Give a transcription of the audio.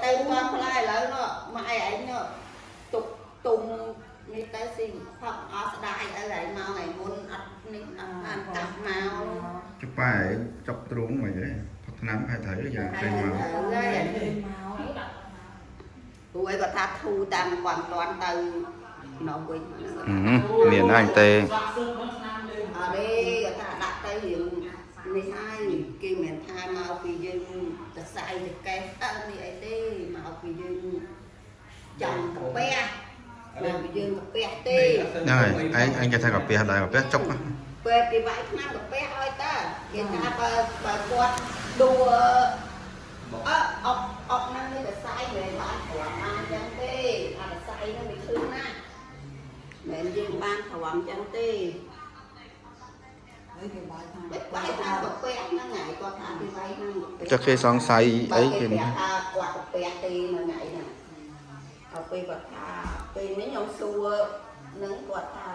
ទៅគាត់ផ្លែឥឡូវនោះម៉ែឯងនោះទុកទុំនេះទៅស៊ីផឹកអស់ស្ដាយអីឯងមកថ្ងៃមុនអត់នេះអត់បានកាប់មក ចុះប៉ែចុកទ្រូងមិនទេផឹកថ្នាំហើយត្រូវយ៉ាងចេញមក ហើយ មក ព្រោះអីគាត់ថាធូរតាមគាត់លាន់ទៅនោះវិញ មានណាស់ទេ អត់ទេគាត់ថាដាក់ទៅរឿងនេះហើយគេមិនថាមកពីយើងតសៃតកេះអើនេះអីទេមកពីយើងចង់កាពះមកពីយើងកាពះទេ ហ្នឹងហើយឯងឯងគេថាកាពះដែរកាពះចុកណា ពេលគេវាយឆ្នាំកាពះឲ្យតើគេថាបើបើគាត់ដួអឺអប់អប់ហ្នឹងនេះតសៃមិនបានព្រមបានចឹងទេអាតសៃហ្នឹងវាឈឺណាស់មិនយើងបានព្រមចឹងទេ ហើយគេបាយថា បបាយថាកាពះហ្នឹងហើយគាត់ថាគេវាយហ្នឹងកាពះ ចុះគេសង្ស័យអីគេ គេថាគាត់កាពះទេនៅថ្ងៃហ្នឹងដល់ពេលគាត់ថាពេលនេះខ្ញុំសួរនឹងគាត់ថា